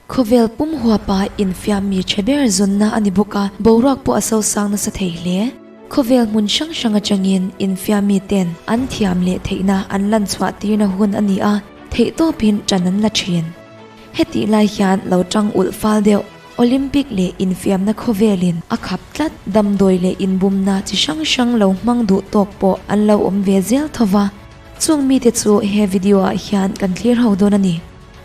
Khawvel pum huapa infiam mi tha ber zawnna a ni bawk a, boruak pawh a sosang nasa thei hle. Khawvel hmun hrang hrang atangin infiam mi ten an thiam leh theihna an lan chhuah tirna hun a ni a, theihtawpin tan an la thin. Hetih lai hian lo tang ulh fal deuh. Olympic leh infiamna khawvelin a khap tlat, damdawi leh inbumna chi hrang hrang lo hmang duh tawk pawh an lo awm ve zel tho va. Chung mite chu he video ah hian kan thlir ho dawn a ni.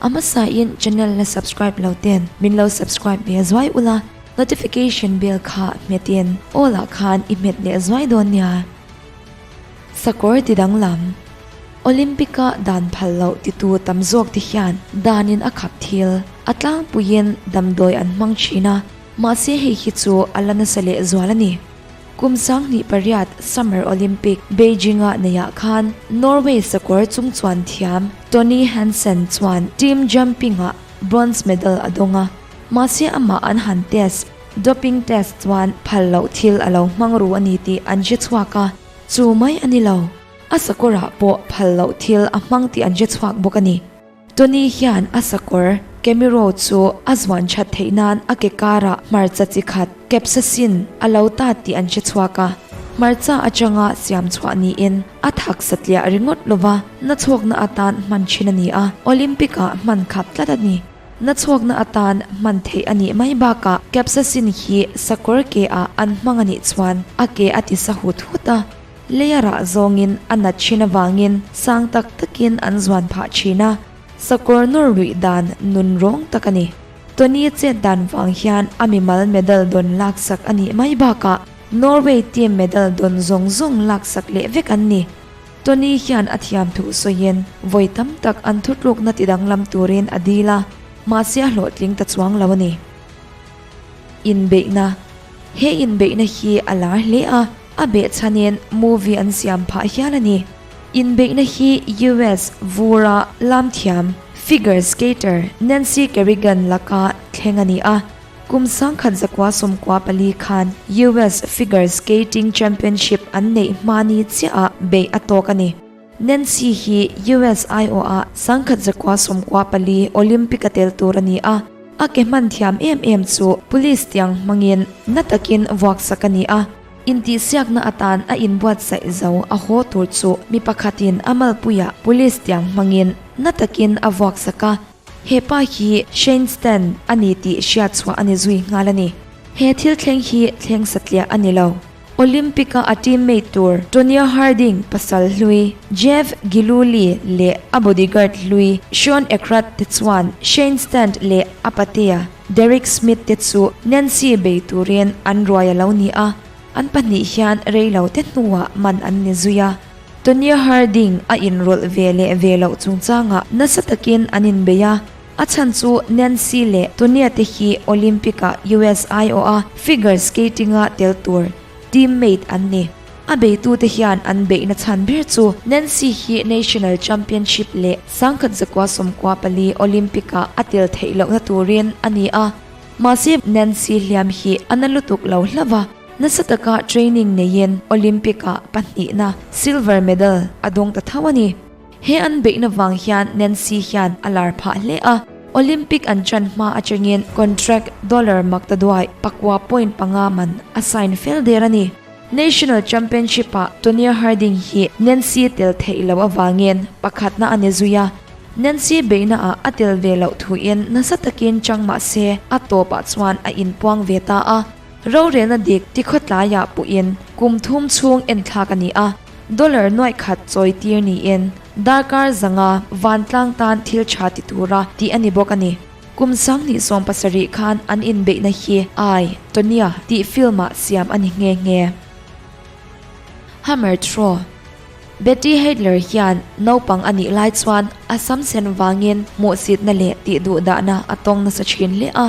A hmasain channel la subscribe lo ten min lo subscribe ve zuai ula, notification bell kha hmetin all ah khan i hmet leh zuai dawn nia. Sakawr ti danglam. Olympic-a dan phal loh titu tam zawk te hian danin a khap thil, a tlangpuiin damdawi an hmang thin a, mahse hei hi chu a la nasa lehzual a ni. Kum 2008 Summer Olympic Beijing-a neihah khan Norway sakawr chungchuan thiam Tony Hansen chuan team jumping-ah bronze medal a dawng a, mahse amah an han test, doping test, chuan phal loh thil a lo hmang ru a ni tih an hre chhuak a, chu mai a ni lo. A sakawrah pawh phal loh thil a hmang tih an hre chhuak bawk a ni. Tony hian a sakawr, Camaro, chu a zuan that theih nan a ke karah hmarcha chi khat, capsaicin, a lo ta tih an hre chhuak a. Hmarcha atanga siam chhuah niin a thak satliah ringawt lova nachhawkna atan hman thin a ni a, Olympic-ah hman khap tlat a ni. Nachhawkna atan hman theih a nih mai bakah capsaicin hi sakawr ke ah an hmang a nih chuan a ke a ti sa hut hut a. Lei a rah zawngin a nat thin avangin sang tak takin an zuan phah thin a, sakawr nawr luih dan nun rawng tak a ni. Tony chet dan vang hian a mimal medal dawn laksak a nih mai bakah Norway team medal dawn zawng zawng laksak leh vek an ni. Tony hian a thiam thu sawiin vawi tam tak an thutlukna tidanglam turin a dil a, mahse a hlawhtling ta chuang lo a ni. Inbeihna He inbeihna hi a lar hle a, a behchhanin movie an siam phah hial a ni. Inbeihna hi US vura lamthiam, figure skater, Nancy Kerrigan laka thleng a ni a. Kum 1994 khan US Figure Skating Championship an neih hmani chiahah beih a tawk a ni. Nancy hi US aiawhah 1994 Olympic a tel tur a ni a, a ke hman thiam em em chu police tiang hmangin na takin vuaksak a ni a. Intihsiakna atan a inbuatsaih zo a haw tur chu mi pakhatin a malpuiah police tiang hmangin na takin a vuaksak a, he pa hi Shane Stan a ni tih hriatchhuah a ni zui nghal a ni. He thil thleng hi thleng satliah a ni lo. Olympic-a a teammate tur Tonya Harding pasal hlui Jeff Gillooly leh a bodyguard hlui Shawn Eckrat te chuan Shane Stant leh a patea Derek Smith te chu Nancy bei turin an ruai a lo ni a, an pahnih hian rei lo te hnuah man an ni zui a. Tonya Harding a inrawlh ve leh ve loh chungchangah nasa takin an inbei a. A chhan chu Nancy leh Tonya te hi Olympic-ah US aiawha figure skating-a tel tur teammate an ni. A beitute hian an beihna chhan ber chu Nancy hi National Championship leh 1994 Olympic-ah a tel theih lohna turin a ni a. Mahse Nancy hliam hi a na lutuk lo hlauh a, nasa taka training neiin Olympic-ah pahnihna silver medal a dawng ta tho a ni. He an beihna vang hian Nancy hian a lar phah hle a, Olympic an chan hma atangin contract dollar maktaduai pakua point panga man a sign fel der a ni. National Championship-ah Tonya Harding hi Nancy tel theih loh avangin pakhatna a ni zui a, Nancy beihnaah a tel ve loh thuin nasa takin chang mah se a tawpah chuan a inpuang ve ta a. Rorelna dik tikhawtlaiah puhin kum thum chhung enthlak a ni a. Dollar nuaih khat chawi tir niin darkar zanga vantlang tan thil tha ti tura tih a ni bawk a ni. Kum 2017 khan an inbeihna hi I, Tonya tih film-ah siam a ni nghe nghe. Hammer Throw Betty Heidler hian naupang a nih lai chuan a sam sen vangin hmuhsitna leh tihduhdahna a tawng nasa thin hle a.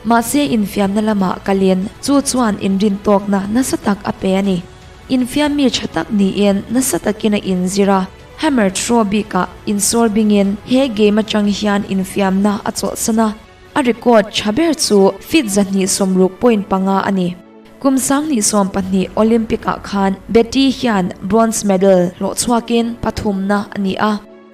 Mahse infiamna lamah kalin chu chuan inrintawkna nasa tak a pe a ni. Infiam mi tha tak niin nasa takin a inzir a, Hammer throw bikah insawr bingin he game atang hian infiamna a chawlhsan a, a record tha ber chu feet 260.5 a ni. Kum 2020 Olympic-ah khan Betty hian bronze medal hlawh chhuakin pathumna a ni a.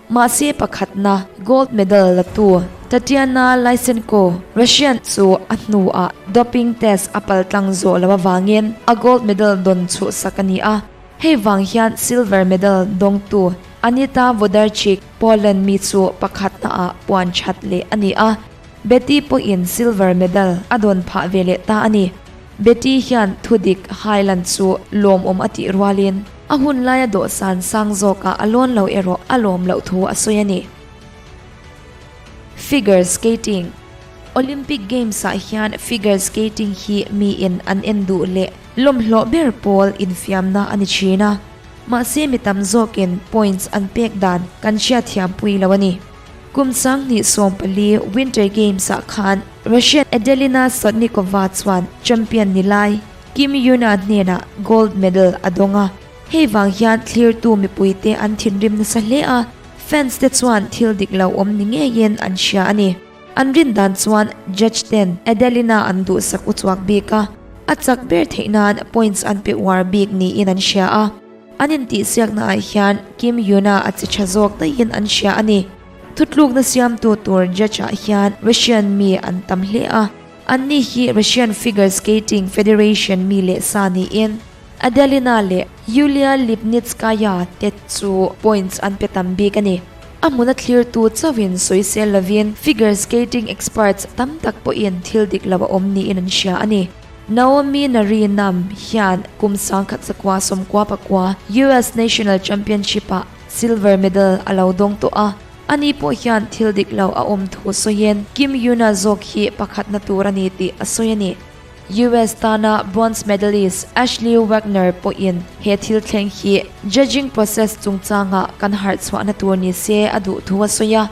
Mahse pakhatna gold medal latu Tatiana Lysenko, Russian, chu a hnuah doping test a paltlang zawh lo avangin a gold medal dawn chhuhsak a ni a. Hei vang hian silver medal dawngtu Anita Włodarczyk, Poland mi chu pakhatnaah puan that leh a ni a. Betty pawhin silver medal a dawn phah ve leh ta a ni. Betty hian thudik hailan chu lawmawm a tih rualin a hun laia dawhsan sang zawkah a lawn lo erawh a lawm loh thu a sawi a ni. Figure skating, Olympic Games-ah hian figure skating hi miin an en duh leh lawmhlawh ber pawl infiamna a ni thin a, mahse mi tam zawkin points an pek dan kan hriatthiampui lo a ni. Kum 2014 Winter Games-ah khan Russian Adelina Sotnikova chuan champion ni lai Kim Yuna hnenah gold medal a dawng a. Hei vang hian thlirtu mipuite an thinrim nasa hle a, fans te chuan thil dik lo awm ni ngeiin an hria a ni. An rin dan chuan judge ten Adelina an duhsak uchuak bik a, a chak ber theih nan points an pe uar bik niin an hria a. An intihsiakna ah hian Kim Yuna a che tha zawk daihin an hria a ni. Thutlukna siamtu tur judge ah hian Russian mi an tam hle a, anni hi Russian Figure Skating Federation mi leh sa niin Adelina leh Yulia Lipnitskaya te chu points an pe tam bik a ni. A hmuna thlirtu chauhin sawisel lovin figure skating experts tam tak pawhin thil dik lo a awm niin an hria a ni. Naomi Narinam hian kum 1999 US National Championship-ah silver medal a lo dawng tawh a, ani pawh hian thil dik lo a awm thu sawiin Kim Yuna zawk hi pakhatna tur a ni tih a sawi a ni. US tana bronze medalist Ashley Wagner pawhin he thil thleng hi judging process chungchanga kan harh chhuahna tur ni se a duh thu a sawi a.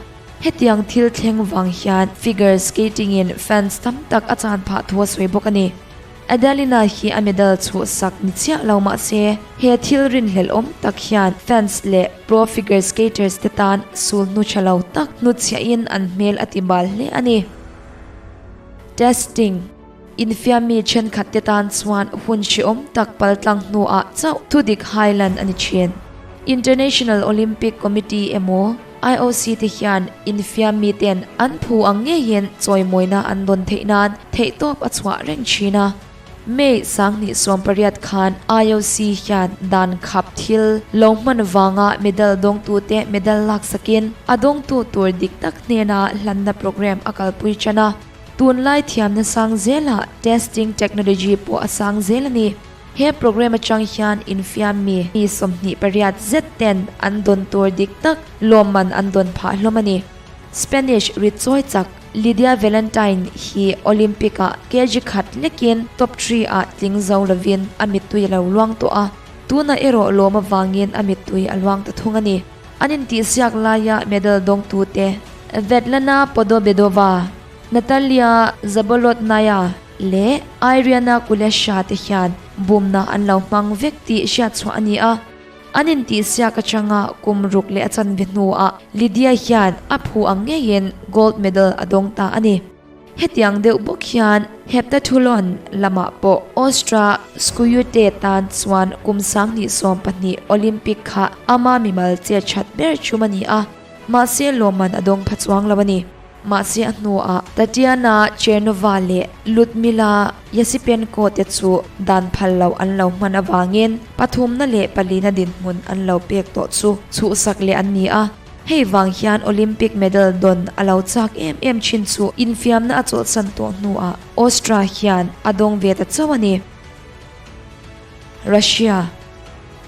Hetiang thil thleng vang hian figure skating-in fans tam tak a chan phah thu a sawi bawk a ni. Adelina hi a medal chhuhsak ni chiah lo mah se, he thil rinhlelh awm tak hian fans leh pro figure skaters te tan sul hnu tha lo tak hnutchhiahin an hmel a ti bal hle a ni. Testing. Infiammi thenkhat te tan chuan hun hrehawm tak paltlang hnuah chauh thudik hailan a ni thin. International Olympic Committee emaw IOC te hian infiammi ten an phu ang ngeiin chawimawina an dawn theih nan theihtawp a chhuah reng thin a. May 2018 khan IOC hian dan khap thil lo hman vanga medal dawngtute medal laksakin a dawngtu tur dik tak hnena hlanna programme a kalpui tan a. Tunlai thiamna sang zelah testing technology pawh a sang zel a ni. He programme atang hian infiammi mi 28 zet ten an dawn tur dik tak lawmman an dawn phah hlawm a ni. Spanish ritchawi chak Lydia Valentine hi Olympic-ah kg khat lekin top three-ah tling zo lovin a mittui a lo luang tawh a, tunah erawh lawm avangin a mittui a luang ta thung a ni. An intihsiak laia medal dawngtute Svetlana Podobedova, Natalia Zabolotnaya leh Iryna Kulesha te hian bumna an lo hmang vek tih hriatchhuah a ni a. An intihsiak atanga kum ruk leh a chanve hnuah Lydia hian a phu ang ngeiin gold medal a dawng ta a ni. Hetiang deuh bawk hian heptathlon lamah pawh Austra Skujyte tan chuan kum 2012 Olympic kha ama mimal che that ber thum a ni a, mahse lawmman a dawng pha chuang lo a ni. Mahse a hnuah Tatiana Chernova leh Ludmila Yesipenko te chu dan phal lo an lo hman avangin pathumna leh palina dinhmun an lo pek tawh chu chhuhsak leh an ni a. Hei vang hian Olympic medal dawn a lo chak em em thin chu infiamna a chawlhsan tawh hnuah Austria hian a dawng ve ta chauh a ni. Russia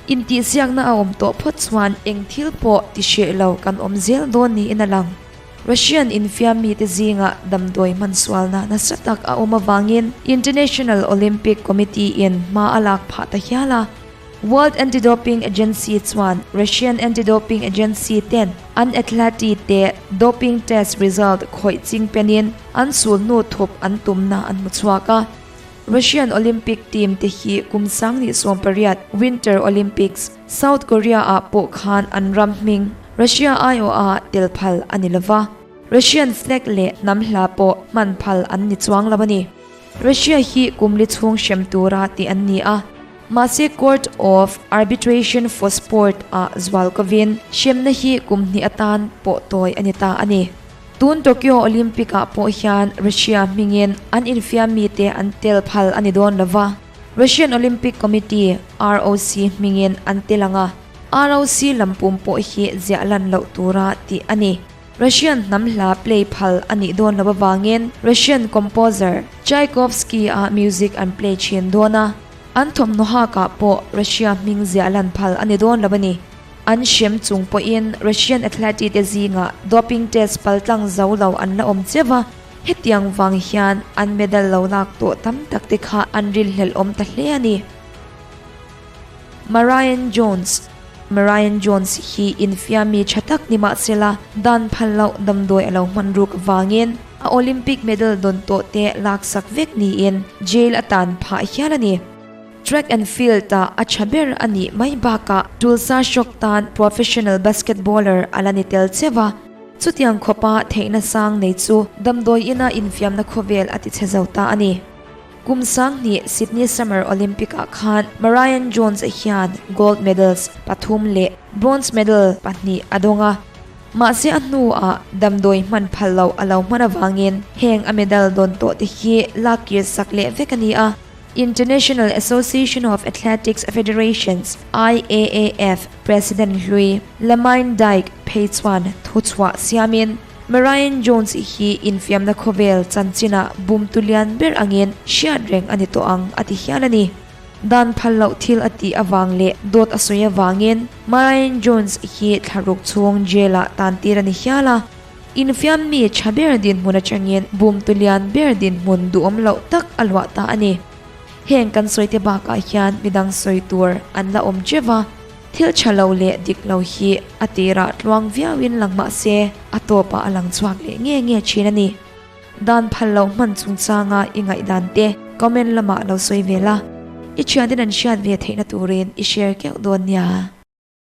Intihsiakna a awm tawh phawt chuan eng thil pawh ti hreh lo kan awm zel dawn niin a lang. Russian infiam mite zingah damdawi hmansualna nasa tak a awm avangin International Olympic Committee-in hma a lak phah ta hial a. World Anti-Doping Agency chuan Russian Anti-Doping Agency ten an athlete te doping test result khawih ching penin an sulhnu thup an tumna an hmu chhuak a. Russian Olympic team te hi kum 2018 Winter Olympics, South Korea ah pawh khan an ram hming Russia aiawha tel phal a ni lova. Russian flag leh hnam hla pawh hman phal an ni chuang lo a ni. Russia hi kum li chhung hrem tura tih an ni a. Mahse Court of Arbitration for Sport ah zual kovin hremna hi kum hnih atan pawh tawi a ni ta a ni. Tun Tokyo Olympic ah pawh hian Russia hmingin an infiam mite an tel phal a ni dawn lova, Russian Olympic Committee, ROC, hmingin an tel ang a, ROC lam pum pawh hi ziah lan loh tura tih a ni. Russian hnam hla play phal a nih dawn loh avangin Russian composer Tchaikovsky-a music an play thin dawn a, an thawmhnaw hakah pawh Russia hming ziah lan phal a ni dawn lo a ni. An hrem chung pawhin Russian athlete te zingah doping test paltlang zo lo an la awm cheu a, hetiang vang hian an medal lo lak tawh tam tak te kha an rilhlelh awm ta hle a ni. Marion Jones Marion Jones hi infiammi tha tak ni mahsela dan phal loh damdawi a lo hman ruk avangin a Olympic medal dawn tawh te laksak vek niin jail a tan phah hial a ni. Track and field ah a tha ber a nih mai bakah Tulsa Shock tan professional basketballer a la ni tel cheu a, chutiang khawpa theihna sang nei chu damdawi ina infiamna khawvel a ti chhe zo ta a ni. Kum 2000 Sydney Summer Olympic ah khan Marion Jones hian gold medals pathum leh bronze medal pahnih a dawng a. Mahse a hnuah damdawi hman phal loh a lo hman avangin heng a medal dawn tawh te hi lak kir sak leh vek a ni a. International Association of Athletics Federations, IAAF, President hlui Lamine Dyke phei chuan thuchhuah siamin Marion Jones hi infiamna khawvel chanchinah bumtu lian ber angin hriat reng a ni tawh ang a ti hial a ni. Dan phal loh thil a tih avang leh dawt a sawi avangin Marion Jones hi thlaruk chhung jail-ah tantir a ni hial a. Infiam mi tha ber dinhmun atangin bumtu lian ber dinhmun duhawm loh tak a luah ta a ni. Heng kan sawite bakah hian midang sawi tur an la awm teuh va. Thil tha lo leh dik lo hi a tirah tluang viauin lang mah se a tawpah a lang chhuak leh nge nge thin a ni. Dan phal loh hman chungchanga i ngaihdan te comment lamah lo sawi ve la, i thianten an hriat ve theihna turin i share keuh dawn nia.